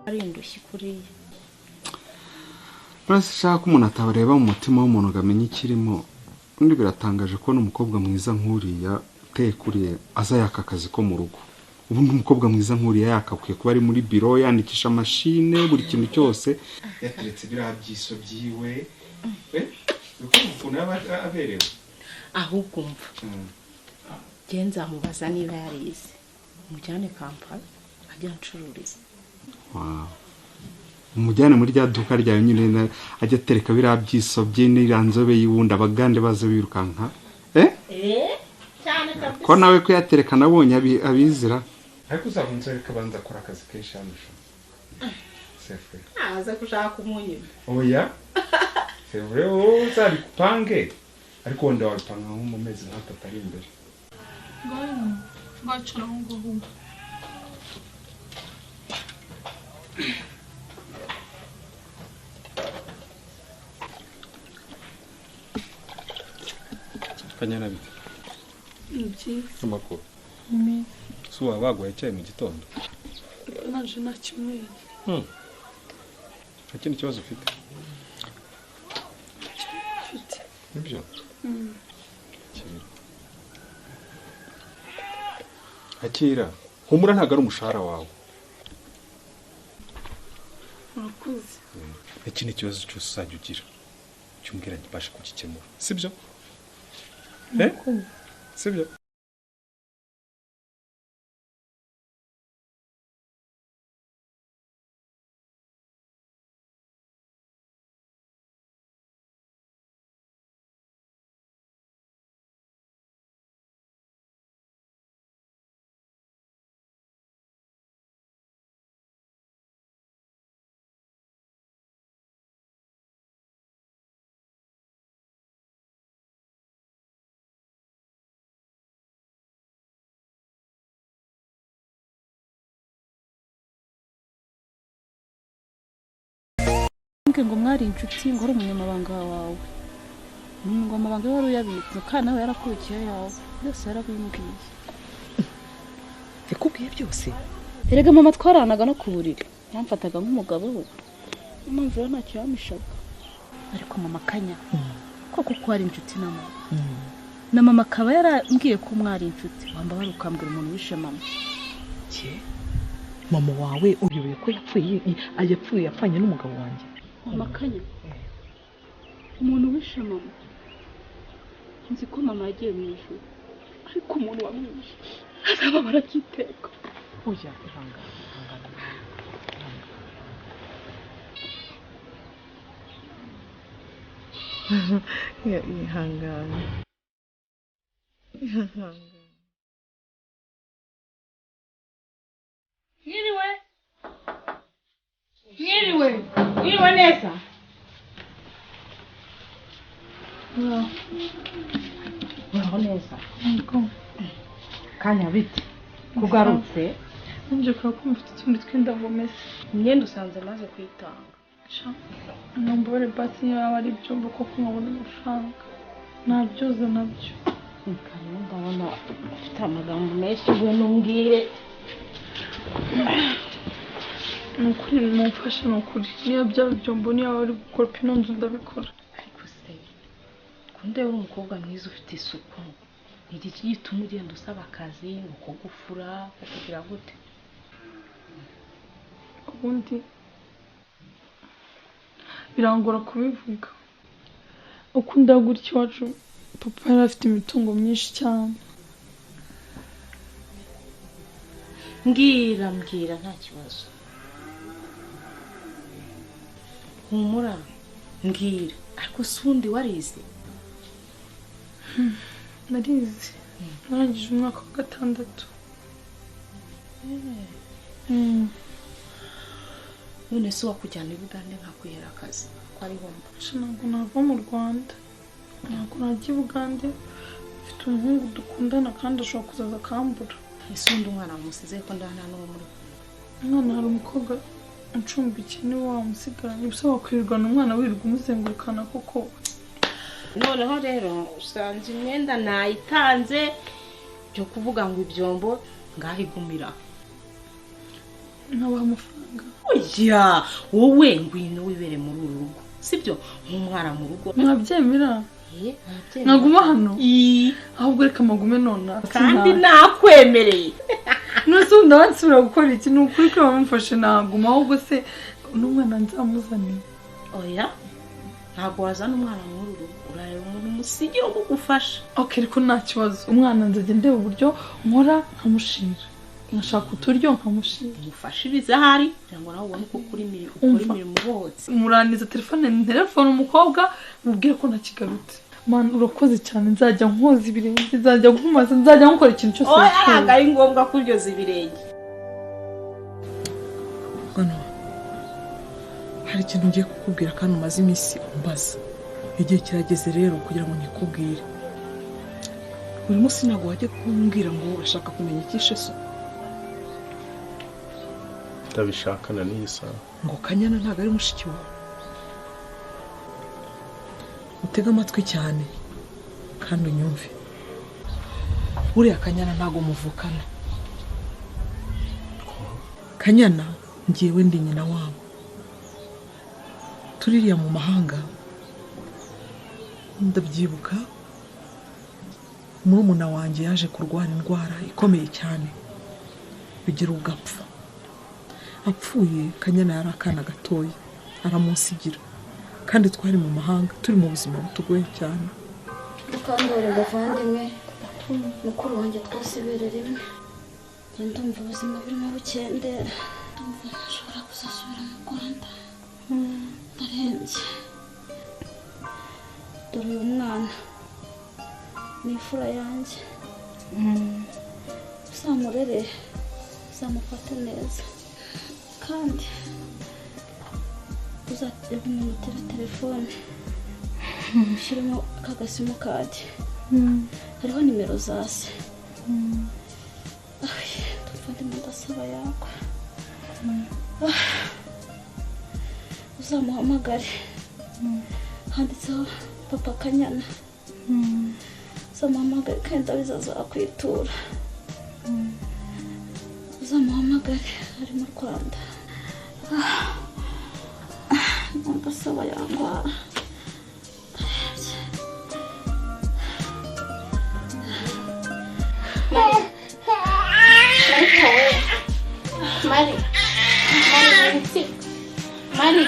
Ari indushyi kuriya. Uretse shaka umuntu atabareba mu mutima w'umuntu ngo amenye ikirimo. Undi biratangaje kubona umukobwa mwiza nk'uriya uteye kuriya aza yaka akazi ko mu rugo. Ubundi umukobwa mwiza nk'uriya yakakwiye kuba ari muri biro yandikisha mashine buri kintu cyose. Yateretse biriya byiso byiwe. Ukuntu yaba aberewe. Ahubwo umva. Njye nzamubaza niba yarize. Mujyane Kampala ajya ncururiza. Wow. Umujyane muri rya duka ryawe nyine ajya atereka biriya byiso bye n'iriya nzobe y'uwundi abagande baze birukanka. Cyane kabisa. Ko nawe kuyatereka nabonye abizira. Ariko uzaba inzobe kabanza akora akazi kenshi hano. C'est vrai. Aza kushaka umunyima. Oya. C'est vrai, wowe uzabikupange. Ariko wenda wabipanga nko mu mezi nk'atatu ari imbere. Ngacara aho ngaho. Kanyana bite? Ni byiza. Amakuru. Ni meza. Si waba baguhaye icyayi mu gitondo? Naje nta kinyweye. Nta kindi kibazo ufite? Mfite. Nibyo? Akira. Humura ntabwo ari umushahara wawe. Urakoze. Ikindi kibazo cyose uzajya ugira cyumbwira ngibashe kugikemura. Sibyo? Sibyo? Ngo mwari inshuti ngo ari umunyamabanga wawe, ngo amabanga wari uyabitse kandi nawe yarakurikiye yawe byose yarabimbwiye. Yakubwiye byose? Erega mama twaranaga no ku buriri, yamfataga nk'umugabo we, impamvu rero ntacyo yamishaga. Ariko mama Kanya koko ko ari inshuti na mama, na mama akaba yarambwiye ko mwari inshuti, wamba bari ukambwira umuntu wishe mama. Mama wawe uyobewe ko yapfuye yapfanye n'umugabo wanjye? Mama Kanya, umuntu wishe mama, nzi ko mama yagiye mu ijuru, ariko umuntu wamwishe azababara akiteka. Oya, ihangane, ihangane. Ihangane. Ihangane. Mwiriwe. Mwiriwe. Mwiriwe neza. Muraho neza. Kanya bite? Kugarutse? Nje kwa ko mfite utundi twenda ngo mese. Imyenda usanze maze kuyitanga. Nambore basi yaba ari ibyombo koko nkabona amafaranga. Nabyoza nabyo. Kanya ndabona ufite amagambo menshi we numbwire. Nukuri mumfashe nukuri. Niyo byaba ibyombo niyo ari gukoropa ino nzu ndabikora. Ariko se kunde uri umukobwa mwiza ufite isuku, igiki gituma ugenda usaba akazi ngo kugufura kugira gute? Ubundi birangora kubivuga. Uko ndagutya iwacu papa yari afite imitungo myinshi cyane. Mbwira mbwira nta kibazo. Humura mbwira. Ariko si undi warize? Narize. Narangije umwaka wa 6. None se wakujyana i Bugande nkakwihera akazi ko ari homba? Ntabwo nava mu Rwanda. Ntabwo najya i Bugande. Mfite umuhungu dukundana kandi ashobora kuzaza akambura. Ese undi umwana wamusize ko ndana n'uwo muri kumwe? Umwana hari umukobwa uncumbikiye niwe wamusigaranye. Gusa wakwirirwana umwana wirirwa umuzengurukana koko. Noneho rero usanze imyenda nayitanze byo kuvuga ngo ibyombo ngahigumira. Nkabaha amafaranga. Oya, wowe ngwino wibere muri uru rugo, sibyo? Nk'umwana mu rugo. Mwabyemera? Naguma hano? Ahubwo reka magume nona. Kandi nakwemereye. Nose undi wansubira gukora iki? Ni ukuri ko bamufashe naguma, ahubwo se n'umwana nzamuzane. Oya, ntabwo wazana umwana muri uru rugo, urareba umuntu umusigira ugufasha. Okay, ariko nta kibazo, umwana nzajya ndeba uburyo nkora nkamushira, nkashaka uturyo nkamushira, umufashirize ahari kugira ngo nawe ubone uko ukora imirimo ubohotse. Muraniza telefone, nterefone umukobwa mubwire ko ntakigarutse. Man, urakoze cyane, nzajya nkoza ibirenge, nzajya nkumaza, nzajya nkora ikintu cyose. Oya, ntabwo ari ngombwa kuryoza ibirenge. Mwana, hari ikintu ngiye kukubwira kandi umaze iminsi umbaza. Igihe kirageze rero kugira ngo nkikubwire. Buri munsi ntabwo wajya kumbwira ngo urashaka kumenya icyishe so. Ndabishakana n'iyi saha. Ngo Kanyana ntabwo ari mushiki wawe. Utege amatwi cyane kandi unyumve. Buriya Kanyana ntabwo muvukana. Kanyana ngewe ndi nyina wabo. Tuririya mu mahanga, ndabyibuka murumuna wanjye yaje kurwara indwara ikomeye cyane bigira ugapfa. Apfuye Kanyana yari akana gatoya, aramunsigira, kandi twari mu mahanga turi mu buzima butugoye cyane. Mukandore bavandimwe, mukuru wanjye twasibere rimwe. Ndumva ubuzima burimo bukendera, ndumva ntashobora kuzasubira mu Rwanda. Ndarembye. Dore uyu mwana ni imfura yanjye, uzamurere, uzamufate neza, kandi uzajya umutera telefone ushyiremo akagasimukadi, hariho nimero za se. Ndumva ndimo ndasaba yakwa, uzamuhamagare, handitseho papa Kanyana. Uzamuhamagare kandi ndabizi azakwitura. Uzamuhamagare ari mu Rwanda. Ndasaba yangwa. Mari, Mari, Mari,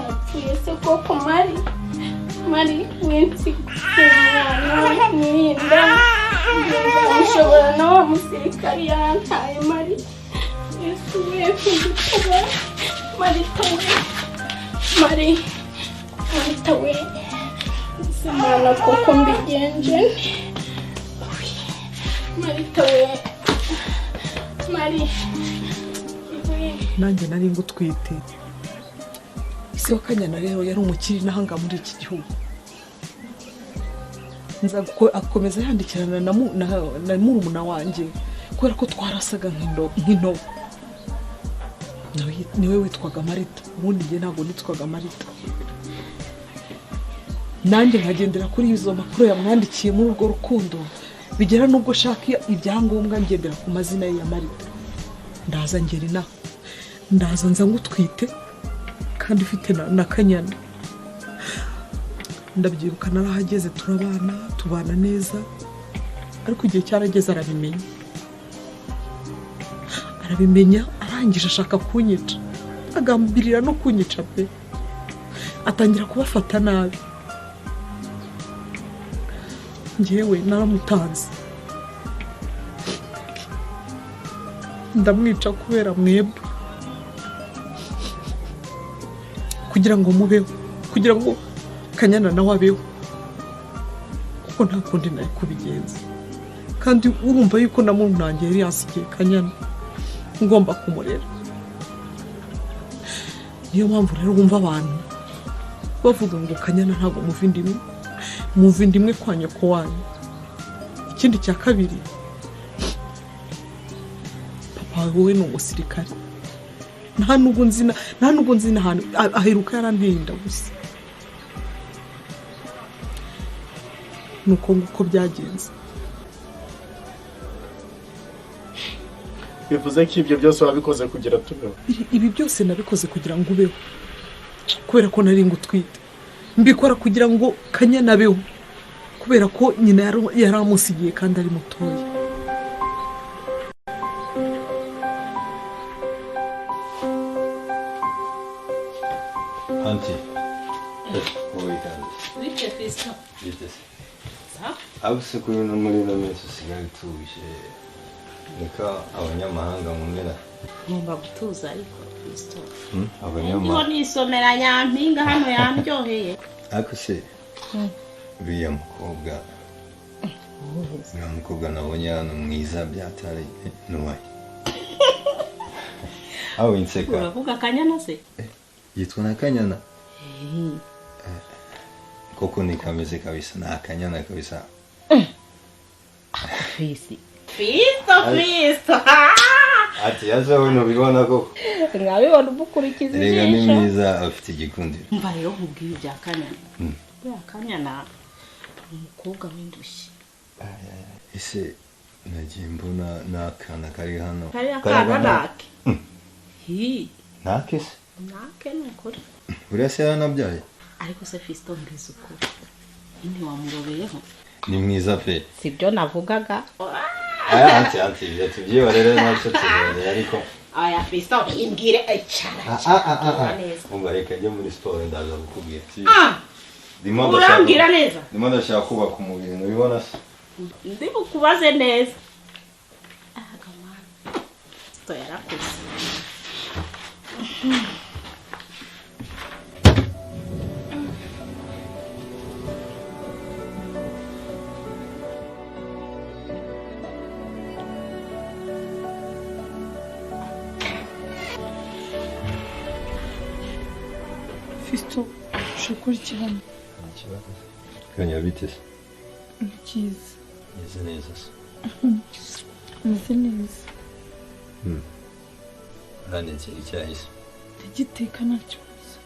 apfuye se koko? Mari, Mari, winsiga mwirinda ushobora na wa musirikari yantaye. Mari, Yesu we kugutabara. Marita we, Mari, Marita we, Imana koko mbigenje nte? Marita we, Mari. Nanjye nari ngutwite. Isi wa Kanyana rero yari umukiri n'ahanga muri iki gihugu. Nza akomeza yandikirana na murumuna wanjye kubera ko twarasaga nk'intobo. Niwe witwaga Marita, ubundi njye ntabwo nitwaga Marita. Nanjye nkagendera kuri izo makuru yamwandikiye muri urwo rukundo, bigera nubwo shaka ibyangombwa ngendera ku mazina ye ya Marita. Ndaza ngera inaha, ndaza nza ngutwite kandi ufite na Kanyana. Ndabyibuka narahageze turabana, tubana neza, ariko igihe cyarageze arabimenya. Arabimenya arangije ashaka kunyica, agambirira no kunyica pe. Atangira kubafata nabi. Njyewe naramutanze, ndamwica kubera mwebwe, kugira ngo mubeho, kugira ngo Kanyana nawe abeho, kuko nta kundi nari kubigenza. Kandi urumva yuko na murumuna wanjye yari yasigiye Kanyana, ngomba kumurera. Niyo mpamvu rero wumva abantu bavuga ngo Kanyana ntabwo muva indimwe, muva indimwe kwa nyoko wanyu. Ikindi cya kabiri, papa wowe ni umusirikare, nta nubwo nzina ahantu aheruka yaranteye inda gusa. Nuko nguko byagenze. Bivuze ko ibyo byose wabikoze kugira tubeho. Ibi byose nabikoze kugira ngo ubeho, kubera ko nari ngutwite. Mbikora kugira ngo Kanyana abeho, kubera ko nyina yari amusigiye kandi ari mutoya. Anti, wowe kandi. Bite Fiston? Bite se? Abuse kuri no muri ino minsi usigaye utuje, niko abanyamahanga mumera. Ngomba gutuza ariko Fiston. Abanyamahanga. Ndiho nisomera Nyampinga hano yandyoheye. Ariko se uriya mukobwa, uriya mukobwa nabonye hano mwiza byatari nuwaye. Aho inseka. Uravuga Kanyana se? Yitwa na Kanyana. Koko ni kameze kabisa na Kanyana kabisa. Fisi. Fisto Fisto. Ati yaza we ntubibona koko. Nkabibona umukurikiza ijisho. Erega ni mwiza afite igikundiro. Umva rero nkubwiye ibya Kanyana. Bya Kanyana umukobwa w'indushyi. Ese nagiye mbona n'akana kari hano. Kariya kana nake. Hi. Nake se? Nake ni ukuri. Buriya se yaranabyaye? Ariko se Fiston mbizi ukuri. Ntiwamurobeyeho? Ni mwiza pe. Sibyo navugaga. Aya anti anti ibyo tubyihorere nacyo tubyihorere ariko. Aya Fiston imbwire icara. Umva reka njye muri siporo ndaza kukubwira. Urambwira neza? Ndimo ndashaka kubaka umubiri ntubibona se? Ndi bukubaze neza. Fiston yarakuze. Fiston, ushobora iki hano? Kanya bite se? Ni cyiza. Meze neza se? Meze neza. Urantekera icyayi se? Ndagiteka nta kibazo.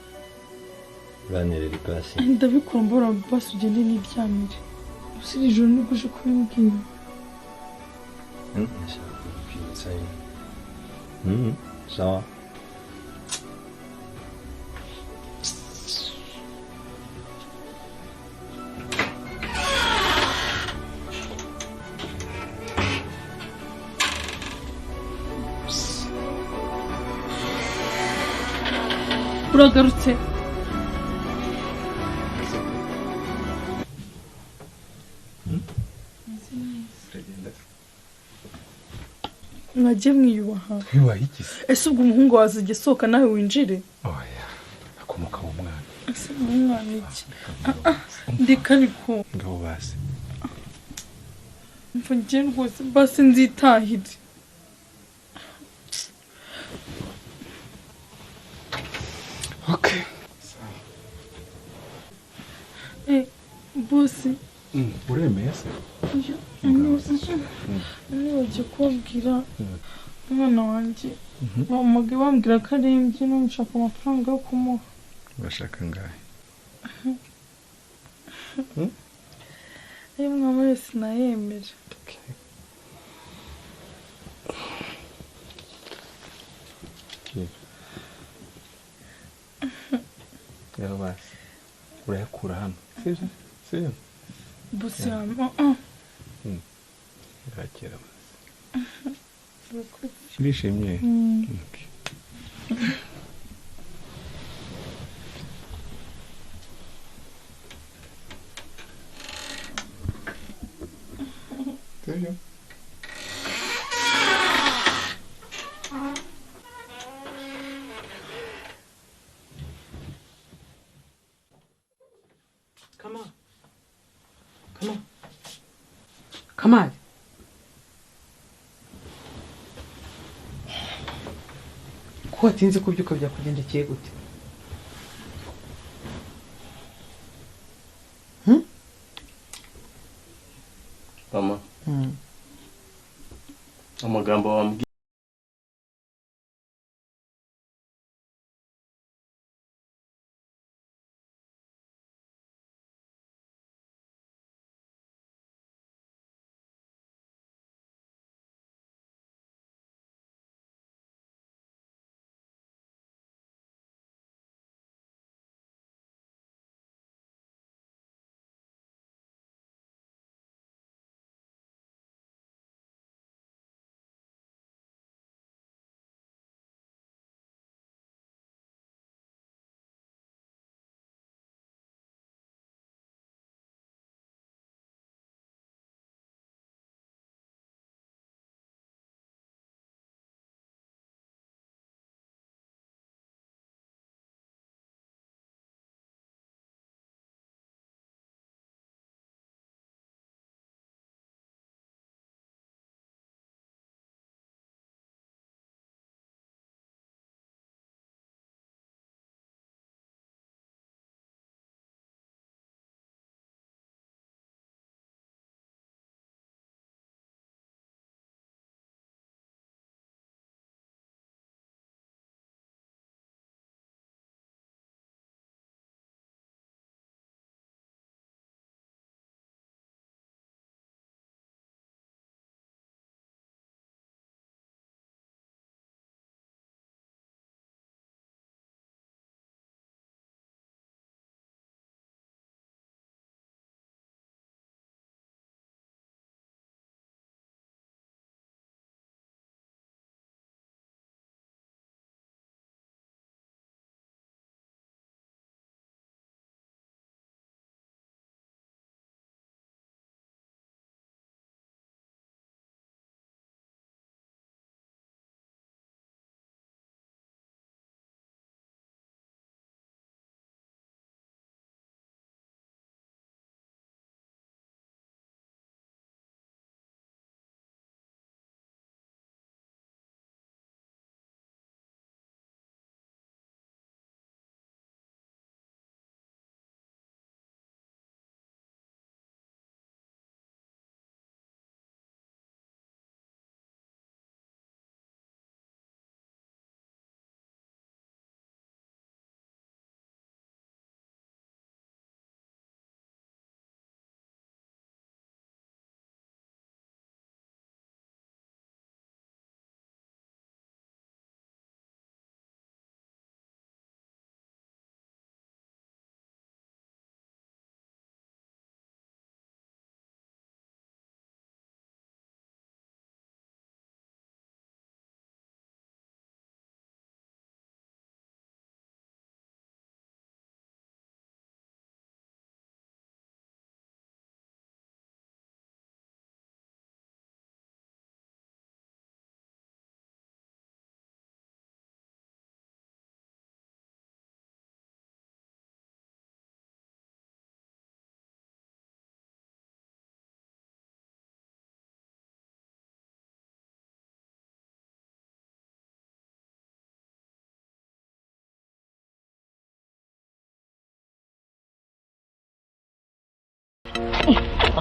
Uranterera ipasi? Ndabikora mbora basi ugende niryamire. Gusa iri joro nibwo uje kubimbwira. Ndashaka kukwibutsa nyine. Sawa. Uragarutse. Mwajye mwiyubaha. Mwiyubaha iki se? Ese ubwo umuhungu wawe azajya asohoka nawe winjire? Oya, akomoka mu mwana. Ese mu mwana iki? Ndeka ariko. Ngaho basi. Mva njye rwose basi nzitahire. Okay. Bosi. Uremeye se? Nibagiye kubabwira umwana wanjye. Bamugaye bambwira ko arembye none nshaka amafaranga yo kumuha. Urashaka angahe? Ayo mwaba yose nayemera. Rero basi urayakura hano sibyo? Sibyo? Bosi irakira basi. Urishimye? Sibyo? Kamari, ko watinze kubyuka byakugendekeye gute? Mama, amagambo wambwiye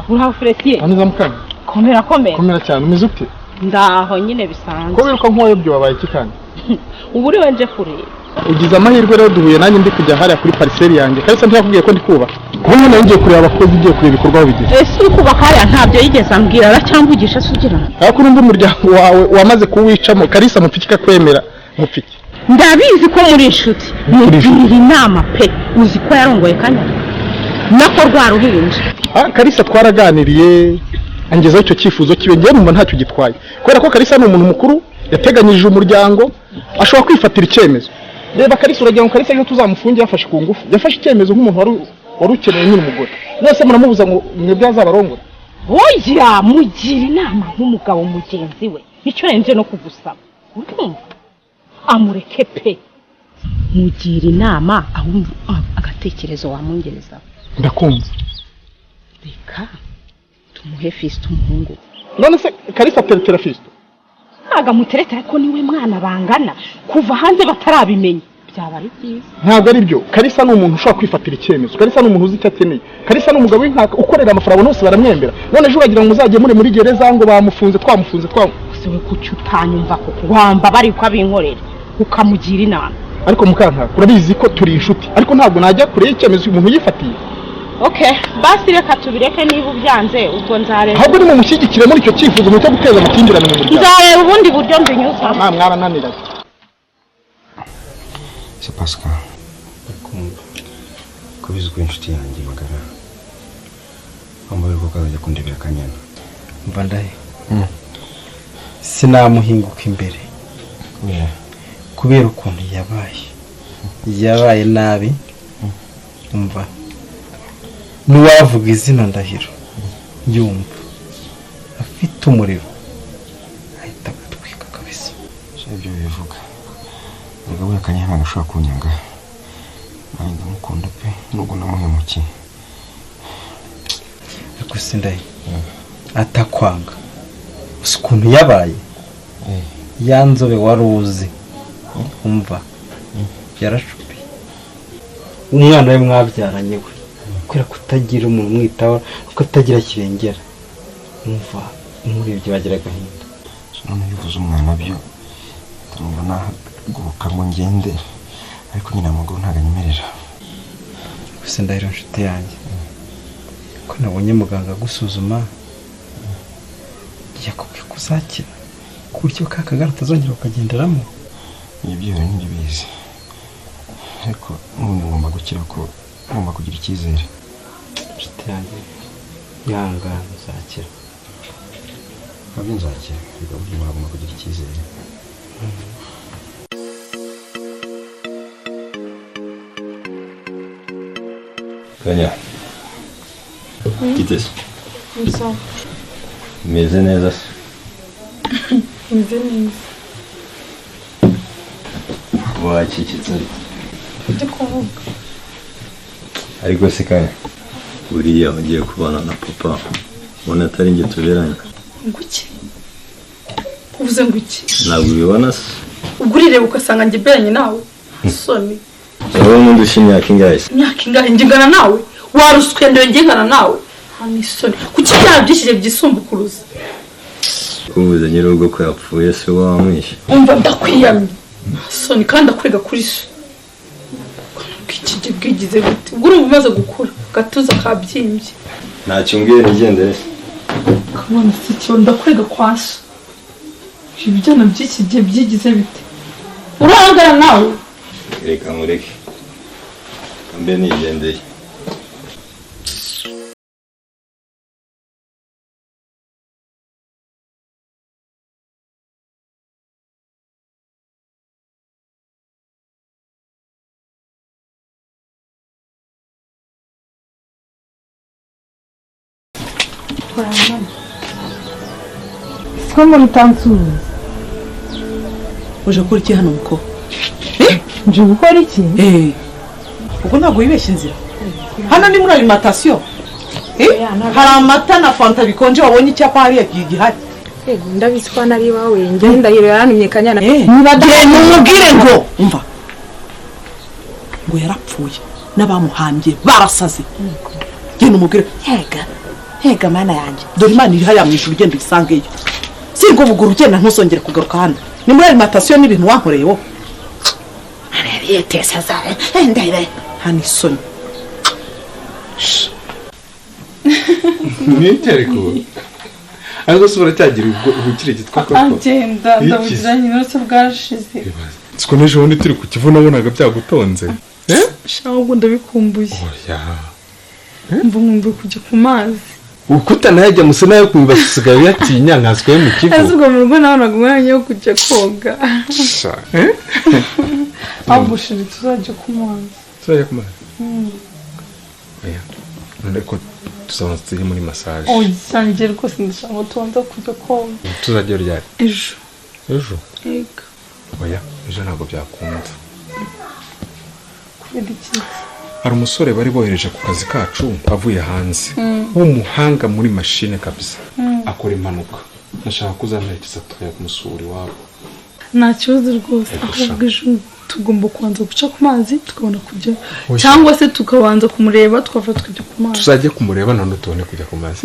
Uraho Felicien. Aneza mukanya. Komera komera. Komera cyane, umeze ute? Ndaho nyine bisanzwe. Ko wiruka nk'uwayobye wabaye iki kandi? Ubu uri wenje kureba. Ugize amahirwe rero duhuye nanjye ndi kujya hariya kuri parcelle yanjye. Kalisa ntiyakubwiye ko ndi kubaka. Ubu nyine ngiye kureba abakozi, ngiye kureba ibikorwa aho bigeze. Ese uri kubaka hariya ntabyo yigeze ambwira, aracyamvugisha se ugira ngo? Ariko urumva umuryango wawe wamaze kuwicamo, Kalisa mupfiki kakwemera mupfiki. Ndabizi ko muri inshuti. Mugira inama pe, uzi ko yarongoye Kanyana. Nako rwa ruhinja. Kalisa twaraganiriye angezaho icyo cyifuzo kibe, ngiye numva ntacyo gitwaye. Kubera ko Kalisa ni umuntu mukuru, yateganyije umuryango, ashobora kwifatira icyemezo. Reba Kalisa, uragira ngo Kalisa ejo tuzamufunge yafashe ku ngufu. Yafashe icyemezo nk'umuntu wari ukeneye nyine umugore. None muramubuza ngo mwebwe azabarongora? Oya, mugira inama nk'umugabo mugenzi we. Nicyo renze no kugusaba. Urumva? Amureke pe. Mugira inama ahumva agatekerezo wamungereza. Ndakumva. Reka tumuhe Fiston umuhungu. None se Kalisa ateretera Fiston? Ntago amuteretera ko niwe mwana bangana kuva hanze batarabimenya. Byaba ari byiza. Ntabwo ari byo. Kalisa ni umuntu ushobora kwifatira icyemezo. Kalisa ni umuntu uzi icyo akeneye. Kalisa ni umugabo w'inkaka ukorera amafaranga bose baramwemera. None ejo uragira ngo muzajye muri gereza ngo bamufunze twamufunze Se we kuki utanyumva koko? Wamba bari ko abinkorera ukamugira inama. Ariko mukankaka urabizi ko turi inshuti, ariko ntabwo najya kure y'icyemezo umuntu yifatiye. Okay, basi reka tubireke niba ubyanze ubwo nzareba. Ahubwo ni mumushyigikire muri icyo cyifuzo cyo guteza amakimbirane mu muryango. Nzareba ubundi buryo mbinyuzamo. Mwarananiranye. C'est Pascal. Kumva. Kubizi ko inshuti yanjye magara. Wambaye uko kazajya kundebera Kanyana. Mva ndahe. Sinamuhinguka imbere. Kubera ukuntu yabaye. Yabaye nabi. Umva. Nuwavuga izina Ndahiro yumva afite umuriro ahita agatwika kabisa. Ibyo bivuga umugabo we Kanyana ntabwo ashobora kunyanga, nanjye ndamukunda pe nubwo namuhemukiye. Ariko se Ndahe atakwanga uzi ukuntu yabaye ya nzobe wari uzi, umva yaracupiye umwana we mwabyaranye we kubera kutagira umuntu umwitaho, kutagira kirengera. Umva umurebye bagira agahinda. None iyo uvuze umwana byo ndumva nahaguruka ngo ngende, ariko nyine amaguru ntabwo anyemerera. Gusa Ndahiro inshuti yanjye, ko nabonye muganga agusuzuma yakubwiye ko uzakira ku buryo ka kagare utazongera ukagenderamo. Ibyo ntibizi, ariko n'ubundi ngomba gukira ko ngomba kugira icyizere. Inshuti yanjye ihangane uzakira. Nabyo nzakira, ariko burya umuntu agomba kugira icyizere. Kanya, gite se? Meze neza se? Meze neza. Wacecetse Ndi kuvuga. Ariko se Kanya, buriya ugiye kubana na papa ubona atari njye tuberanye. Nguki? Uvuze ngo iki? Ntabwo ubibona se? Ubwo urireba ugasanga njye beranye nawe? Soni. Wowe n'undusha imyaka ingahe se? Imyaka ingahe? Njye ingana nawe? Waruswe ndewe njye ingana nawe? Nta n'isoni. Kuki ibyaha byinshi byisumbukuruza? Kubuza nyir'urugo ko yapfuye se wamwishe? Umva ndakwiyamye. Soni kandi ndakurega kuri so. Iki bwigize gute? Ubwo urumva umaze gukura, gatuza kabyimbye. Ntacyo umbwiye nigendere se. Kabona si cyo ndakurega kwa so. Ibyana by'iki gihe byigize bite? Urahangara nawe? Reka nkureke. Mbe nigendeye. Siko muri tansuza. Uje gukora iki hano muko? Nje gukora iki? Ubwo ntabwo wibeshye inzira. Hano ni muri alimentation. Hari amata na fanta bikonje wabonye icyapa hariya gihari. Yego ndabizi ko nari iwawe njye Ndahiro yarantumye Kanyana. Genda umubwire ngo umva ngo yarapfuye n'abamuhambye barasaze. Genda umubwire yega Hega mana yanjye, dore Imana iri hariya mu ijuru, ugenda uyisangeyo. Singo buguru ugenda, ntuzongere kugaruka hano. Ni muri alimentation n'ibintu wankoreye wowe. Hano isoni. Niki ariko? Ariko se uracyagira ubukire gitwa koko? Agenda ndabugira nyine, uretse bwarashize. Siko n'ejo bundi turi ku Kivu nabonaga byagutonze. Sha ahubwo ndabikumbuye. Oya. Mba nkumbuye kujya ku mazi. Uko utanayajya musa nayo kumva usigaye uyatinya nkanswe mu Kivu. Ese ubwo mu rugo nabonaga umwanya wo kujya koga. Sha. Ahubwo shiri tuzajya ku mazi. Tuzajya ku mazi? Oya. None ko tuzabanza tujye muri massage. Oya njye rwose ndashaka ngo tubanze kujya koga. Tuzajya ryari? Ejo. Ejo? Yego. Oya, ejo ntabwo byakunda. Kubera iki? Hari umusore bari bohereje ku kazi kacu avuye hanze. W'umuhanga muri machine kabisa. Akora impanuka. Ndashaka kuzamerekeza tukajya kumusura iwabo. Nta kibazo rwose, ahubwo ejo tugomba kubanza guca ku mazi tukabona kujya, cyangwa se tukabanza kumureba tukava tukajya ku mazi. Tuzajya kumureba none tubone kujya ku mazi.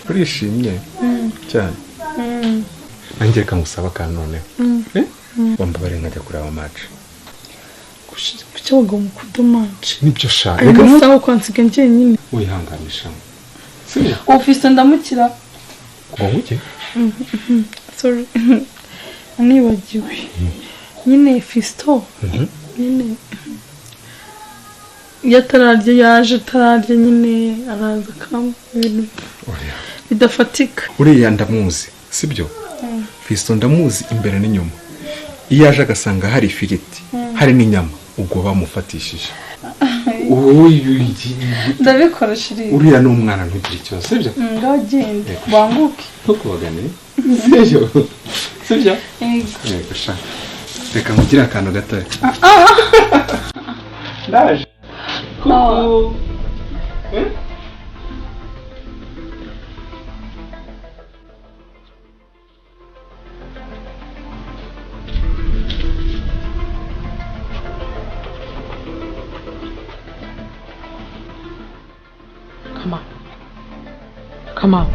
Urishimye cyane. Nanjye reka ngusaba akantu noneho. Wambabare nkajya kureba match. Kuki abagabo mukunda match? Nibyo sha. Ayo masaha ukansiga njyenyine. Wihanganisha. Office ndamukira. Ngo nguke? Sorry. Nibagiwe. Nyine Fisto. Nyine iyo atararya yaje atararya nyine araza akamba ibintu bidafatika. Uriya ndamuzi, sibyo? Fisto ndamuzi imbere n'inyuma. Iyo aje agasanga hari ifiriti, hari n'inyama, ubwo bamufatishije. Ndabikora shiri. Uriya ni umwana ntugire ikibazo, sibyo? Ngaho genda, banguke. Ntukubagane. Sibyo? Sibyo? Yego sha. Reka nkugire akantu gatoya. Ndaje. Kuku. Come on. Come on.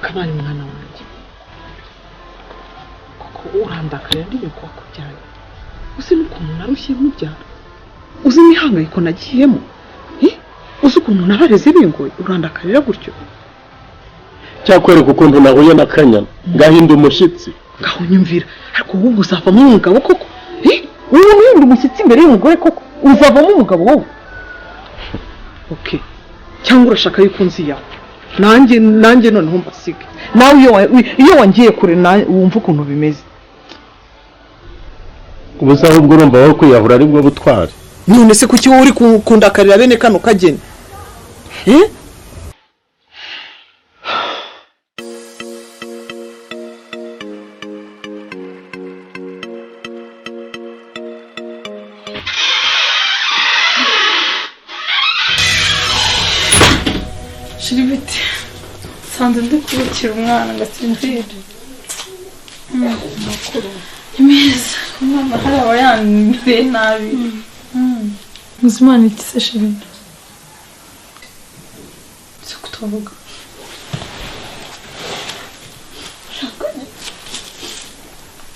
Kamari mwana wanjye, kuko urandakarira ndi nyoko wakubyaye. Uzi n'ukuntu narushye nkubyara, uzi imihangayiko nagiyemo, uzi ukuntu nabareze bingoye, urandakarira gutyo. Cyakwereka ukuntu nahuye na Kanyana ngahinda umushyitsi. Ngaho nyumvira, ariko wowe uzavamo umugabo koko? Wowe uhinda umushyitsi imbere y'umugore koko, uzavamo umugabo wowe? Okay, cyangwa urashaka yuko nzi yawe? Nanjye noneho mbasige. Nawe iyo wangiye kure wumva ukuntu bimeze. Ubusa ahubwo urumva wowe kwiyahura ari bwo butwari. None se kuki wowe uri kundakarira bene kano kageni? Shiri bite? Sanze ndi kubukira umwana ngasinzira. Ni meza. Umwana hari aba yanmereye nabi. Muzimana iki se Shiri? Si kutavuga.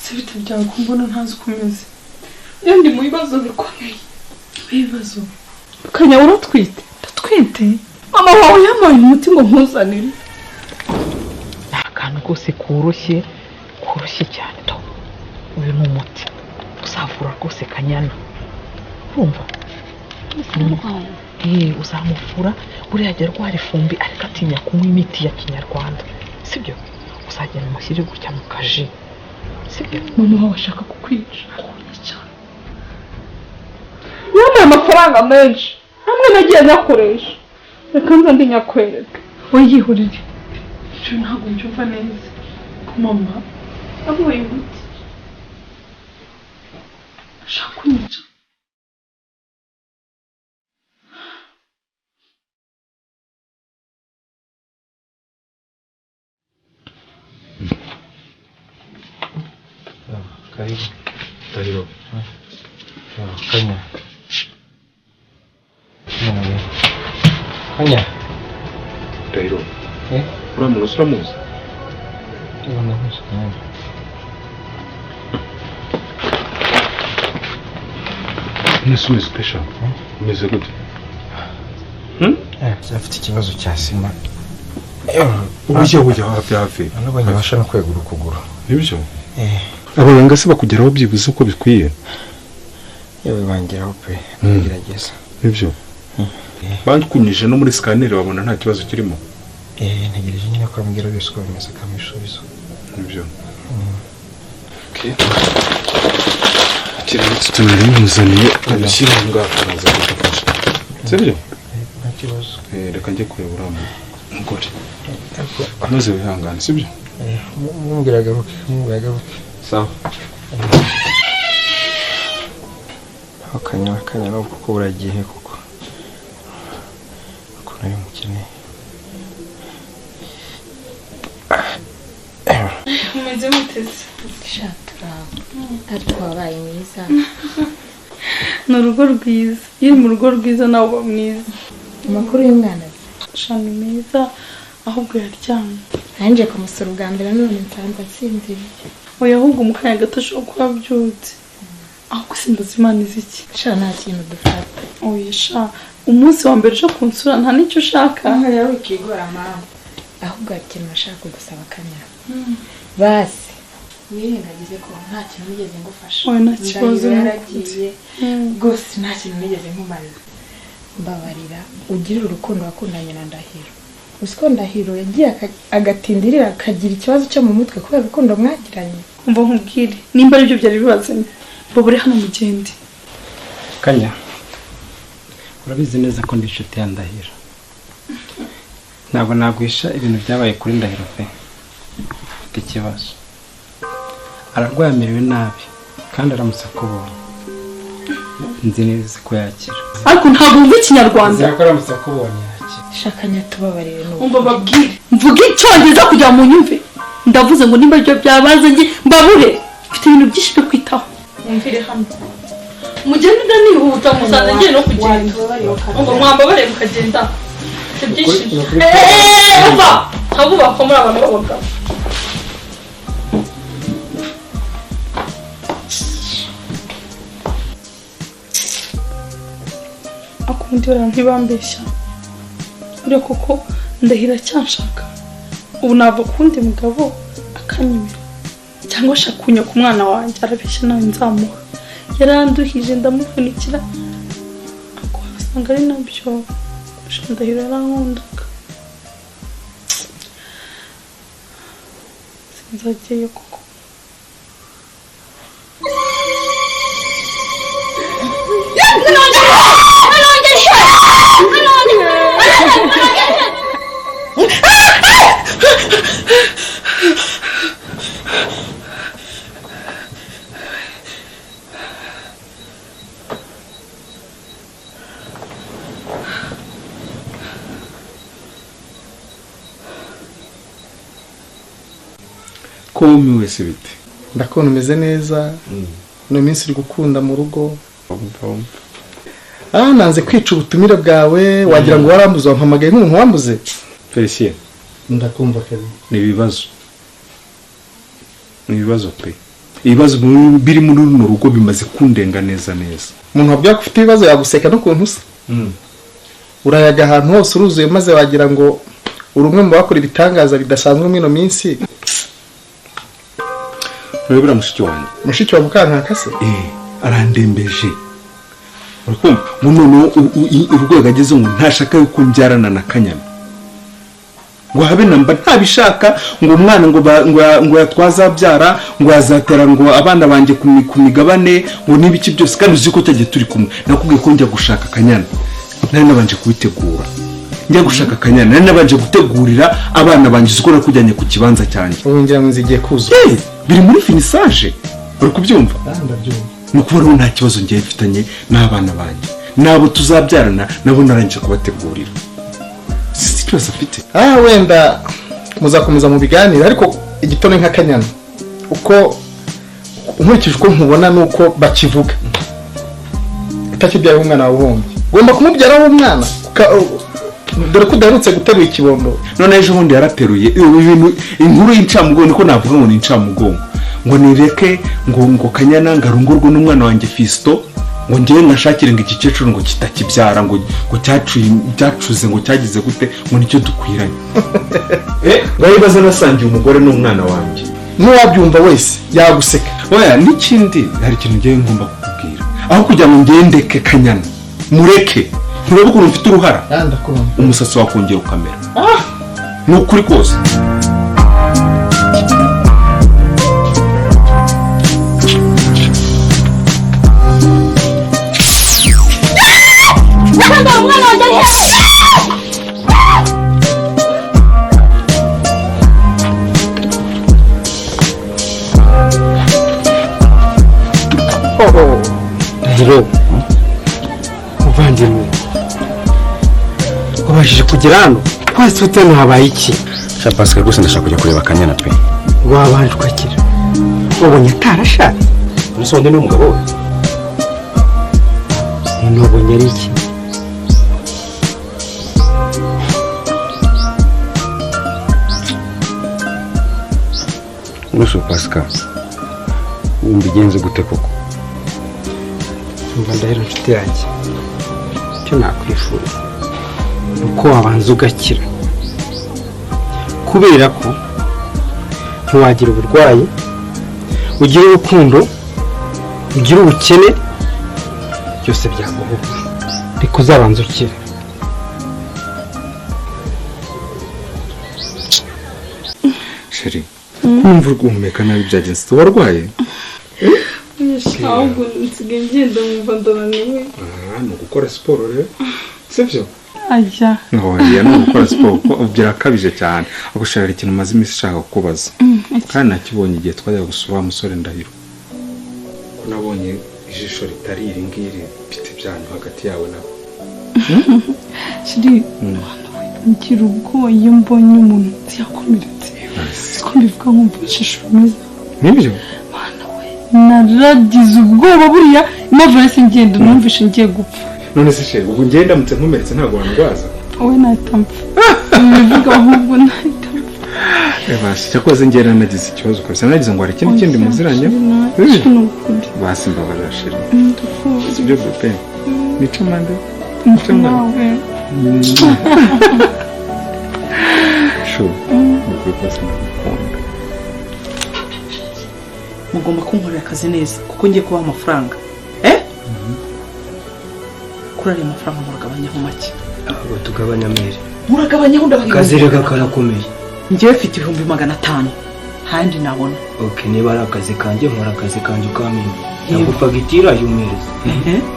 Se bite byawe ko mbona ntazi uko umeze? Iyo ndi mu bibazo bikomeye. Ibibazo? Kanya uratwite? Ndatwite? Mama wawe yampaye umuti ngo nkuzanire. Ni akantu rwose koroshye, koroshye cyane to. Uyu ni umuti uzavura rwose Kanyana. Urumva? Uzamuvura, buriya ajya arwara ifumbi ariko atinya kunywa imiti ya kinyarwanda. Sibyo? Uzagenda umushyire gutya mu kaji. Sibyo? Mama wawe ashaka kukwica. Kunyica. Yampaye amafaranga menshi. Hamwe nagiye nyakoresha. Reka nza ndi nyakwereka. Wiyihurire. Ibyo ntabwo mbyumva neza. Mama aguye umuti. Ashaka kunyica. Karibu. Ndahiro. Kanya. Kanya. Ndahiro. Uriya muntu uramuzi? Nese umeze ute sha? Umeze gute? Afite ikibazo cya sima. Ujya hafi hafi. Nubwo nyabasha no kwegura ukuguru. Nibyo? Abaganga se bakugeraho byibuze uko bikwiye? Yewe bangeraho pe, ngerageza. Nibyo? Bakunyije no muri scanner babona nta kibazo kirimo. Ntegereje nyine ko ambwira byose uko bimeze akamisubizo. Nibyo. Okay. Kiretse tunari muzaniye abishyira ngaho tunaza kugufasha. Sibyo? Nta kibazo. Reka njye kureba uriya mugore. Maze wihangane, sibyo? Mumbwira agaruke, mumbwira agaruke. Sawa. Akanya akanya no kuko buragiye kuko. Kuko nari mukeneye. Umeze muteze. Shatura. Ariko wabaye mwiza. Ni urugo rwiza. Iyo mu rugo rwiza nawe uba mwiza. Amakuru y'umwana shani meza ahubwo yaryamye. Nanje kumusura ubwa mbere none nsanze asinziriye. Oya ahubwo mu kanya gato ashobora kuba abyutse. Ahubwo simbaza Imana izi iki? Sha nta kintu dufata. Oya sha umunsi wa mbere uje kunsura nta n'icyo ushaka. Oya wikigora mama. Ahubwo hari ikintu nashaka kugusaba Kanya. Basi wirengagize ko nta kintu nigeze ngufasha. Oya nta kibazo yaragiye. Rwose nta kintu nigeze nkumarira. Mbabarira ugirire urukundo wakundanye na Ndahiro. Uzi ko Ndahiro yagiye agatindirira akagira ikibazo cyo mu mutwe kubera urukundo mwagiranye. Umva nkubwire nimba aribyo byari bibazanye babure hano mugende. Kanya urabizi neza ko ndi inshuti ya Ndahiro. Ntabwo nagwisha ibintu byabaye kuri Ndahiro pe. Afite ikibazo. Ararwaye amerewe nabi kandi aramutse akubonye. Nzi neza ko yakira. Ariko ntabwo wumva ikinyarwanda. Nzi ko aramutse akubonye yakira. Shakanya tubabarire n'ubu. Umva babwire. Mvuge icyongereza kugira ngo munyumve. Ndavuze ngo nimba ibyo byabazanye mbabure. Mfite ibintu byinshi byo kwitaho. Mwumvire hano. Mugende ndanihuta musanze ngiye no kugenda. Umva mwambabare mukagenda. Mfite byinshi. Umva ntabwo bakomora abantu b'abagabo. Akundi bara ntibambeshya. Uriya koko Ndahiro cyanshaka. Ubu nava kundi mugabo akanyemera. Cyangwa ashaka kunya ku mwana wanjye arabeshya nawe nzamuha. Yaranduhije ndamuvunikira. Ako asanga ari nabyo. Ndahiro yarankundaga. Sinzagiyeyo koko. Ko wumiwe se bite? Ndakubona umeze neza. Uno minsi uri gukunda mu rugo. Nanze kwica ubutumire bwawe wagira ngo warambuze wampamagaye nk'umuntu wambuze. Felicien. Ndakumva kabiri. Ni ibibazo. Ni ibibazo pe. Ibibazo biri muri runo rugo bimaze kundenga neza neza. Umuntu wabwiye ko ufite ibibazo yaguseka no kuntu usa. Urayaga ahantu hose uruzuye maze wagira ngo uri umwe mu bakora ibitangaza bidasanzwe muri ino minsi. Urabura mushiki wanjye. Mushiki wa Mukankaka se? Arandembeje. Urakumva? None urwego ageze ngo ntashaka yuko mbyarana na Kanyana. Ngo habe namba ntabishaka ngo umwana ngo yatwazabyara ngo azatera ngo abana banjye ku migabane ngo nibiki byose kandi uzi ko cyagiye turi kumwe. Nakubwiye ko njya gushaka Kanyana. Nari nabanje kubitegura. Njya gushaka Kanyana nari nabanje gutegurira abana banjye uzi ko nakujyanye ku kibanza cyanjye. Ubu ngira ngo nzigiye kuzuza. Biri muri finissage. Uri kubyumva? Ndabyumva. Nuko rero nta kibazo ngiye mfitanye n'abana banjye. Nabo tuzabyarana nabo narangije kubategurira. Si ikibazo afite. Wenda muzakomeza mu biganiro ariko igitone nka Kanyana. Uko Nkurikije uko nkubona nuko bakivuga, utakibyaye umwana wawe uhombye, ugomba kumubyaraho umwana, dore ko udaherutse guterura ikibondo. None ejo bundi yarateruye ibintu, inkuru y'incamugongo, niko navuga ngo ni incamugongo, ngo nireke ngo Kanyana ngarungurwe n'umwana wanjye Fiston, ngo ngewe nkashakire ngo igikecuru ngo kitakibyara, ngo cyacuze, ngo cyagize gute, ngo nicyo dukwiranye. Bayibaza nasangiye umugore n'umwana wanjye. N'uwabyumva wese yaguseka. Oya, n'ikindi hari ikintu ngewe ngomba kukubwira, aho kugira ngo ngendeke Kanyana mureke, nturebe ukuntu mfite uruhara, umusatsi wakongera ukamera. Ni ukuri kose. Ndahiro, muvandimwe, wabashije kugera hano twese utenu habaye iki? Sha Pascal, rwose ndashaka kujya kureba Kanyana pe. Wabanje ukakira, wabonye atarashatse? Umusore ni umugabo we. None wabonye ari iki? Umusore Pascal, wumva igenze gute koko? Umva Ndahiro nshuti yanjye, icyo nakwifuza ni uko wabanza ugakira, kubera ko ntiwagira uburwayi, ugira urukundo, ugira ubukene, byose byaguhuka. Reka uzabanza ukire. Sheri, kumva uri guhumeka nabi byagenze, warwaye? Ahubwo nsigaye ngenda nkumva ndananiwe. Ni ugukora siporo rero, sibyo? Ajya. Oya, ni ugukora siporo kuko birakabije cyane. Ariko sheri, hari ikintu maze iminsi nshaka kukubaza, kandi nakibonye igihe twajyaga gusura wa musore Ndahiro, ko nabonye ijisho ritari iri ngiri bite byanyu hagati yawe nawe. Sheri, ngira ubwoba iyo mbonye umuntu yakomeretse, siko mbivuga nkumva ijisho rimeze. Nibyo? Naragize ubwoba buriya, impamvu nahise ngenda numvishe ngiye gupfa. None se sheri, ubu ngenda ndamutse nkomeretse ntabwo wandwaza? Wowe nahita mpfa. Bivuga ahubwo nahita mpfa. Basi cyakoze ngenda nagize ikibazo kabisa, nagize ngo hari ikindi kindi muziranye. Basi mbabarira sheri. Sibyo bebe? Nice mande. Nice mande. Shu, ni kose ndagukunda. Mugomba kunkorera akazi neza kuko ngiye kubaha amafaranga. Kuri ariya mafaranga muragabanyaho make. Ahubwo tugabanya mere. Muragabanyaho ndabaha. Akazi reka karakomeye. Njyewe mfite 500,000 handi nabona. Okay, niba ari akazi kanjye nkora akazi kanjye ukamenya. Ntabwo fagitira yumereza.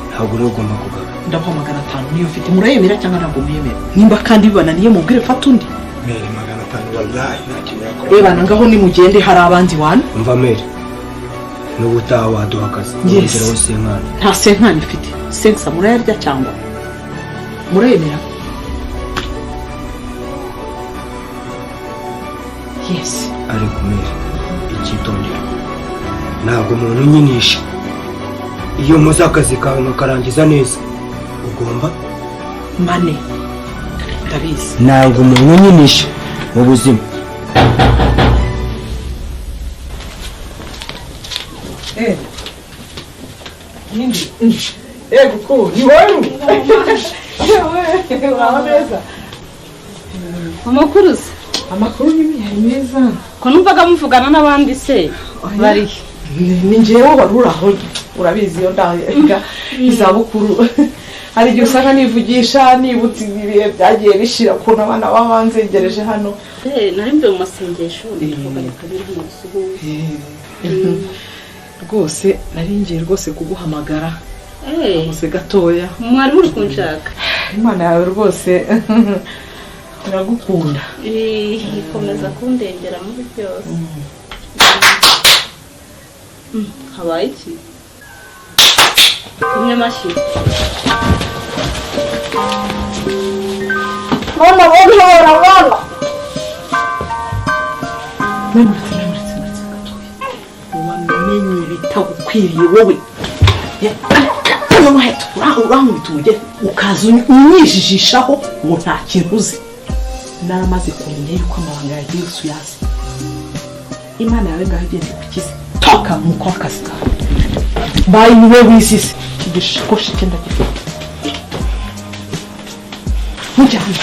Ntabwo rero ugomba kugabanya. Ndabaha 500 niyo mfite, murayemera cyangwa ntabwo muyemera? Nimba kandi bibananiye mubwire fata undi. Mere 500 wallahi nta kintu yakora. Reba ngaho nimugende hari abandi wana. Umva mere. N'ubutaha waduha akazi. Ongeraho senkani. Nta senkani mfite. Sensa murayarya cyangwa murayemera? Yes. Ariko mere, icyitondero ntabwo umuntu unyinisha. Iyo muzi akazi kawe mukarangiza neza ugomba mane. Ndabizi ntabwo umuntu unyinisha mu buzima. Ego ko ni wowe. Yewe, neza. Amakuru se? Amakuru ni meza. Ko numvaga muvugana n'abandi se bari? Ni njyewe wari uraho, urabizi iyo ndaga izabukuru. Hari igihe usanga nivugisha nibutse ibihe byagiye bishira ukuntu abana baba banzengereje hano. Nari mvuye mu masengesho ndavuga reka biri mu gusuhuza. Rwose nari ngiye rwose kuguhamagara. Uze gatoya. Mwari muri kunshaka. Imana yawe rwose iragukunda. Ikomeza kundengera muri byose. Habaye iki? Kumwe mashyi. Mama, mama, mama. Wamenye Birakwiriye wowe. Urankubita umugeri ukaza unyijijishaho ngo nta kintu uzi. Naramaze kumenya yuko amabanga yagiye yose uyazi. Imana yawe ngaho igenda igukize. Toka mukora akazi kawe. Bayi niwe wisize. Iki gishikoshi cye ndagifite. Mujyane.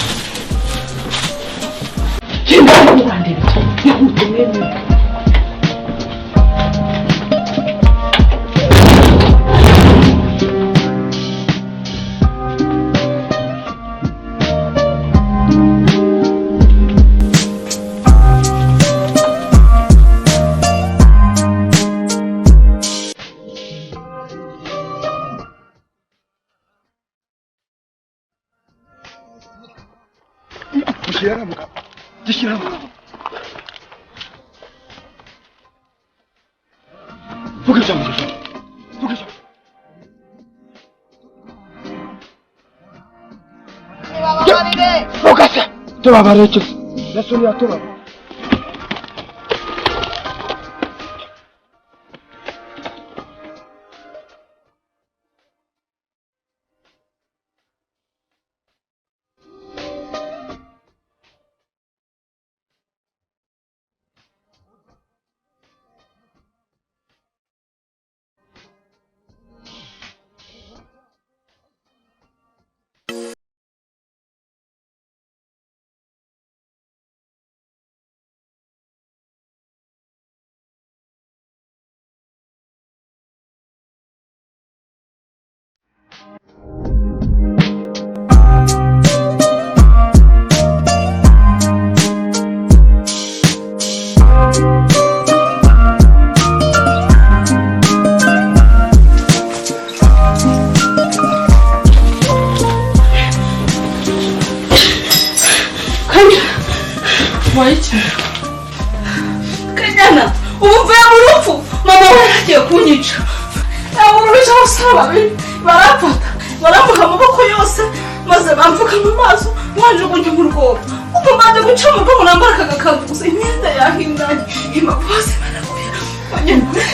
Genda urandebe. Ihute mwene. Tubabareke. Nasuri atubaba. Kanyana, ubu mvuye mu rupfu, mama we yaragiye kunyica. Nabura cyangwa babiri barafata, barambuka amaboko yose maze bamfuka mu maso, banjugunya mu rwobo. Ubu mbanze guca mu rwobo nambara aka gakanzu gusa imyenda yahindanye, impapuro zimanaguye.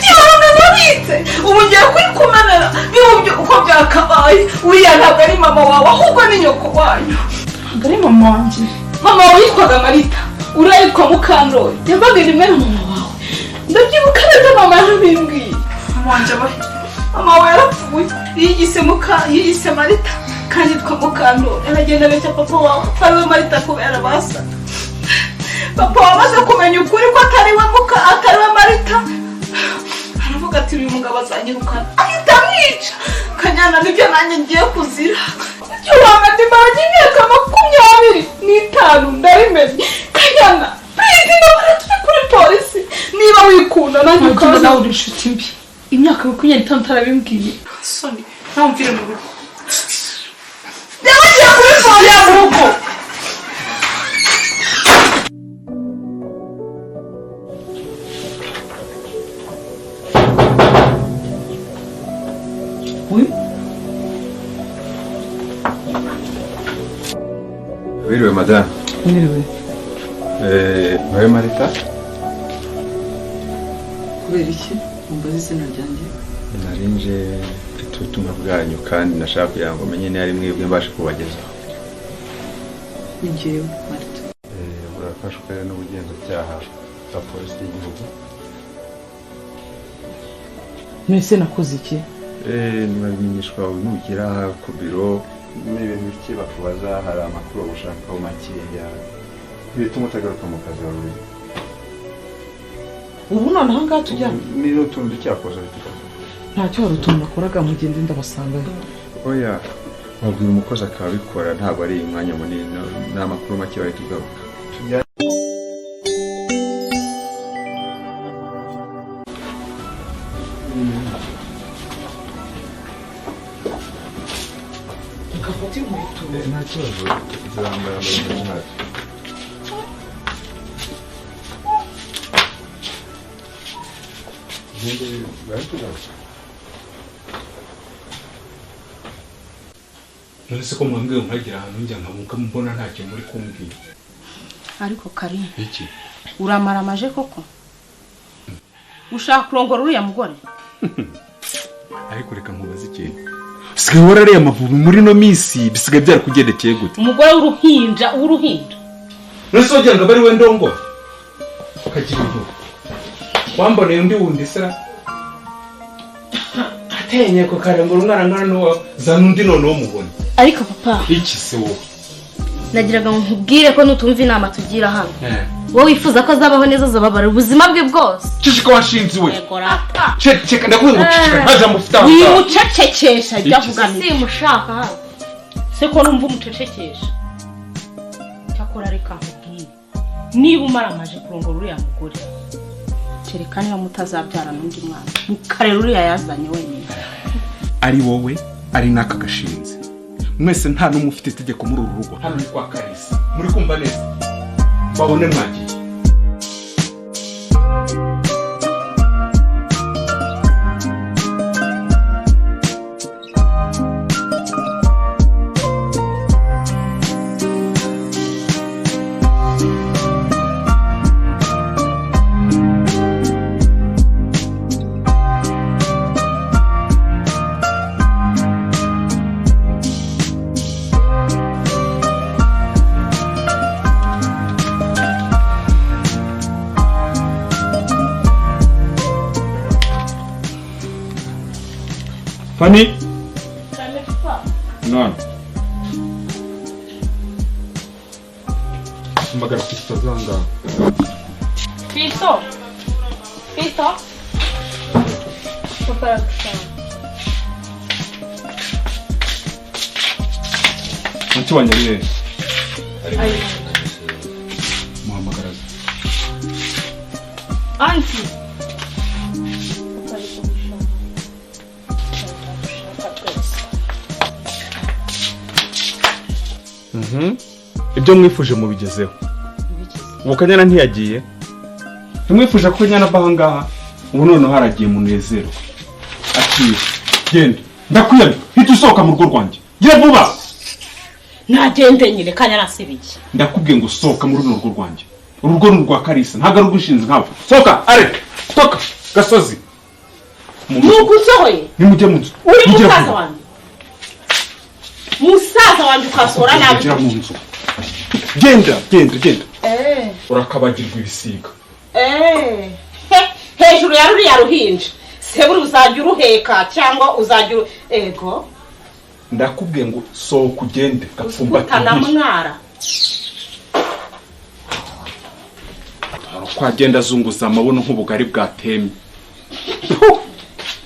Ibanga nabitse, ubu ngiye kurikumenera, bihubye uko byakabaye. Uriya ntabwo ari mama wawe, ahubwo ni nyoko wanyu. Ntabwo ari mama wanjye. Mama wawe yitwaga Marita, uriya yitwa Mukandori. Yavaga rimwe na mama wawe. Ndabyibuka neza mama yarabimbwiye. Mama wanjye abahe? Mama wawe yarapfuye. Yiyise Marita kandi yitwa Mukandori. Aragenda abeshya papa wawe ko ari we Marita kubera basa. Papa wawe amaze kumenya ukuri ko atari we Marita, aravuga ati uyu mugabo azanyirukana, ahita amwica. Kanyana nibyo nanjye ngiye kuzira. Icyo banga ndimaranye imyaka 25 ndabimenye. Kanyana, please nabara turi kuri polisi. Niba wikunda nanjye ukaza. Nawe uri inshuti mbi. Imyaka 25 utarabimbwiye. Soni, nawe mvire mu rugo. Ndabagiye kuri polisi mu rugo. Wiriwe madame. Wiriwe. Wowe Marita? Kubera iki mumbaza izina ryanjye? Nari nje mfite ubutumwa bwanyu kandi nashaka kugira ngo menye niba ari mwebwe mbashe kubagezaho. Ni njyewe Marita. Burafashwe n'ubugenzacyaha bwa polisi y'igihugu. Mwese nakoze iki? Ntibabimenyeshwa nugera ku biro ni ibintu bike bakubaza, hari amakuru bagushakaho makeya bituma utagaruka mu kazi wawe. Ubu none aha ngaha tujyana ni utuntu ducyakoze bitukaza. Ntacyo hari utuntu nakoraga mugende ndabasangayo. Oya, wabwira umukozi akabikora, ntabwo ari umwanya munini, ni amakuru make bahita ugaruka. Nta kibazo, zirambara mu ntacyo. None se ko mwambwiye nkagira ahantu njya nkamuka mbona ntacyo muri kumbwira. Ariko Karine, iki uramara amaje koko? Ushaka kurongora uriya mugore? Ariko reka nkubaze ikintu. Usigaye warariye Amavubi muri no minsi, bisigaye byarakugendekeye gute? Umugore w'uruhinja, w'uruhinja. None wagira ngo bari we ndongo? Ukagira inkuru. Wamboneye undi wundi sera? Atenye ko karengura umwana ngana n'uwa zana undi noneho mubone. Ariko papa, iki se wowe? Nagiraga ngo nkubwire ko nutumva inama tugira hano. Wowe wifuza ko azabaho neza azababara ubuzima bwe bwose. Cishika washinze we. Ceceka ndakubwira ngo cicika nta jambo ufite aho. Wimucecekesha jya vuga nti. Simushaka hano. Se ko numva umucecekesha. Cyakora reka nkubwire. Niba umaramaje kurongora uriya mugore, kereka niba mutazabyara n'undi mwana, mukarera uriya yazanye wenyine. Ari wowe, ari n'aka gashinze. Mwese nta n'umwe ufite itegeko muri uru rugo. Hano ni kwa Kalisa. Muri kumva neza. Babone mwagiye. Fanny? None. Magara Fisto zanga. Fisto. Fisto. Papa aragushaka. Anti wanjye ari hehe? Muhamagaraza. Anti. Ibyo mwifuje mubigezeho. Ubu Kanyana ntiyagiye. Ntimwifuje ko Kanyana ava aha ngaha, ubu noneho haragiye munezero. Ati genda ndakwiyamye, hita usohoka mu rugo rwanjye. Gira vuba. Nagende nyine Kanyana asibiye. Ndakubwiye ngo sohoka muri runo rugo rwanjye. Urugo ni urwa Kalisa, ntabwo ari urw'ishinzi nkawe. Sohoka, are, toka gasozi. Nuko usohoye. Nimujye mu nzu. Uri musaza wanjye. Musaza wanjye ukasora nabi. Gira mu nzu. Genda, genda, genda. Urakabagirwa ibisiga. Hejuru ya ruriya ruhinja. Seburi uzajya uruheka cyangwa uzajya ego. Ndakubwiye ngo sohoka ugende gapfumbata. Utanamwara. Uko agenda azunguza amabuno nk'ubugari bwatemye.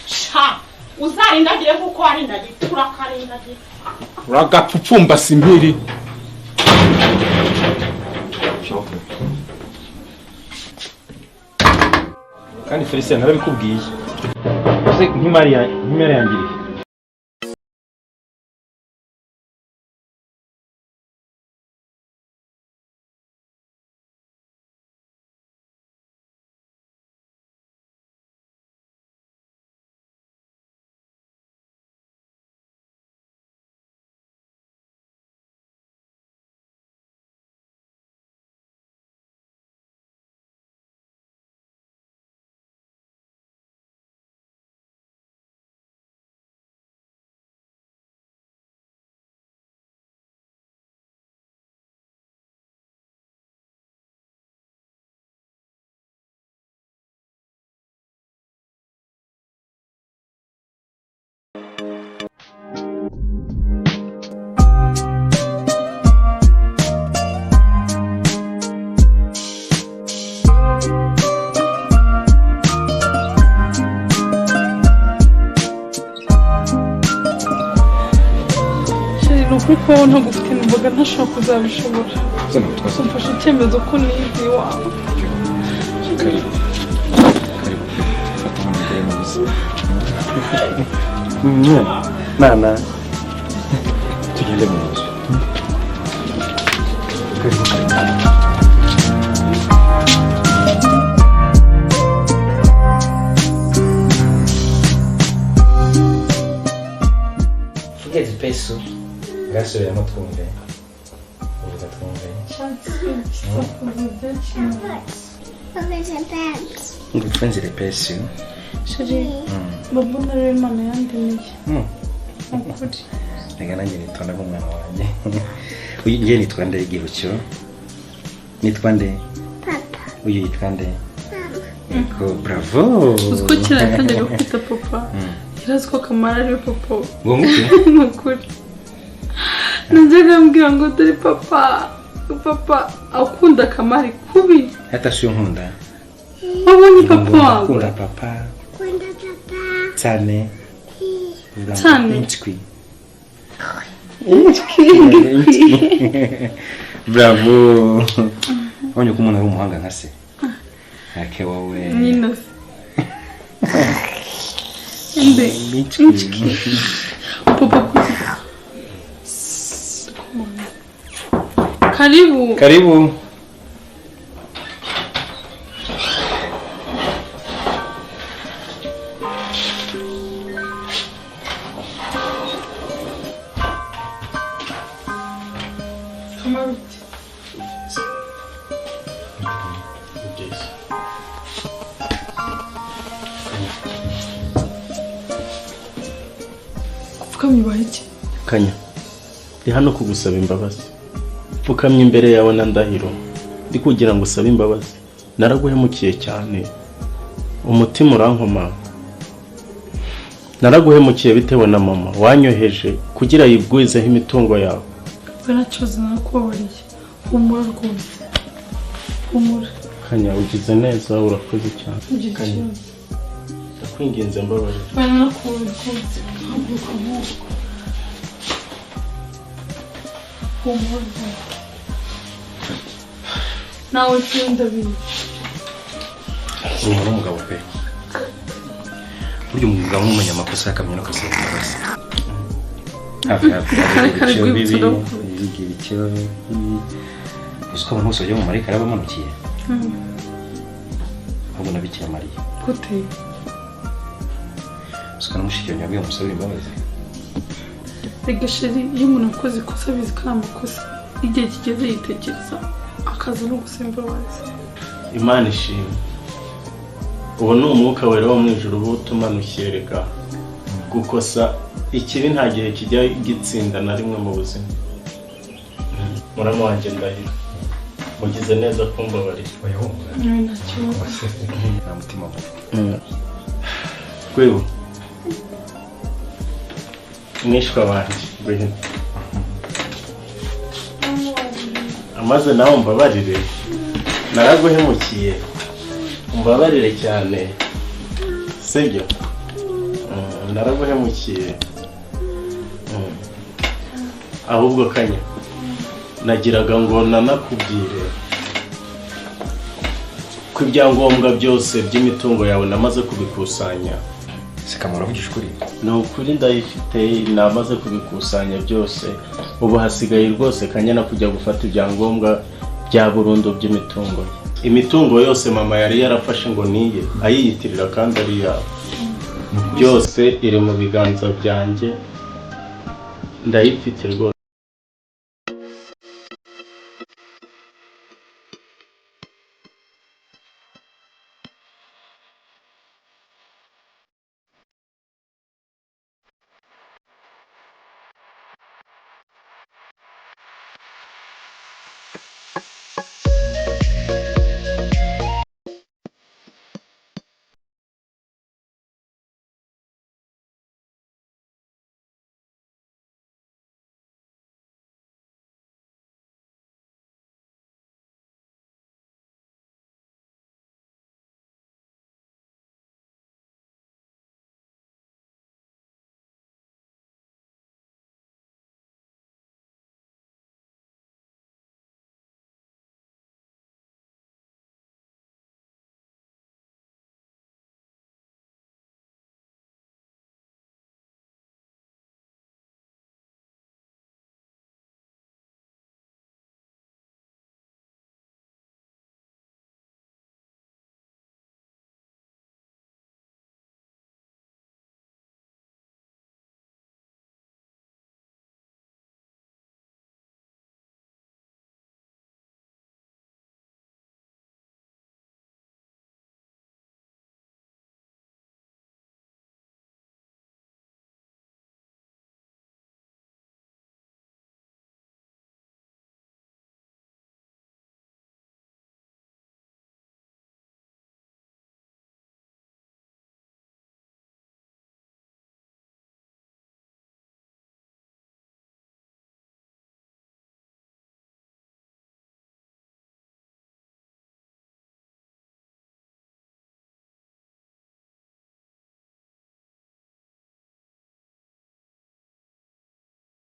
Sha, uzarindagire nkuko warindagiye, turakarindagira. Uragapfupfumbase impiri. Kandi Felicien narabikubwiye. Ese nk'imari yangiriye. Kuko ntagufite numvaga ntashobora kuzabishobora. Mfashe icyemezo ko nizi iwawe. Mama, tugende mu nzu. Forget peso. Gasubiramo twumve. Uvuga twumve. Ngufunzire pesu. Chéri, mbona rero Imana yandemeye. Ukuri. Reka nanjye nitwa nk'umwana wanjye. Uyu ngiye nitwa nde Gihukiro? Nitwa nde? Papa. Uyu yitwa nde? Yego, bravo. Uzi ko kera yatangiye kwita papa, yari ko Kamara ari papa. Ngo nguke? Ni ukuri. Najyaga ambwira ngo dore papa, papa akunda Kamari kubi. Hata si unkunda. Wabonye papa wawe? Akunda papa. Akunda papa. Cyane. Cyane. Inchwi. Inchwi. Bravo. Wabonye ko umuntu ari umuhanga nka se. Ake wowe. Nyina se. Mbe. Inchwi. Papa kuzi. Karibu. Karibu. Kanya, ndi hano kugusaba imbabazi. Pfukamye imbere yawe na Ndahiro, ndi kugira ngo usabe imbabazi. Naraguhemukiye cyane, umutima urankomanga. Naraguhemukiye bitewe na mama wanyoheje kugira yibwizeho imitungo yawe. Ntakibazo, narakubabariye. Humura rwose, humura. Kanya, ugize neza, urakoze cyane. Kanya, ndakwinginze mbabarira. Narakubabariye rwose, haguruka nk'uko. Nawe ndabizi. Umuntu w'umugabo pe. Burya umugabo n'umenya amakosa akamenya no kasaba imbabazi. Hafi hafi. Uzi ko abantu bose bajya mu marayika yarabamanukiye. Ahubwo na Bikira Mariya. Gute? Uzi ko na mushiki wanjye yabwiye amusabira imbabazi. Rega chéri, iyo umuntu akoze ikosa abizi ko ari amakosa, igihe kigeze yitekereza akaza no gusaba imbabazi. Imana ishimwe. Uwo ni umwuka wera wo mu ijuru uba utumanukiye. Rega gukosa ikibi nta gihe kijya gitsinda na rimwe mu buzima. Murama wanjye Ndahiro, mugize neza kumbabarira. Nta mutima mubi. Rwego mwishwa wanjye ngwino, amaze nawe umbabarire, naraguhemukiye, umbabarire cyane, sibyo? Naraguhemukiye. Ahubwo Kanya, nagiraga ngo nanakubwire ko ibyangombwa byose by'imitungo yawe namaze kubikusanya. Kamara, uravugisha ukuri? Ni ukuri, ndayifite, namaze kubikusanya byose. Ubu hasigaye rwose Kanyana kujya gufata ibyangombwa bya burundu by'imitungo ye. Imitungo yose mama yari yarafashe ngo niye ayiyitirira kandi ari yawe, byose iri mu biganza byanjye, ndayifite rwose.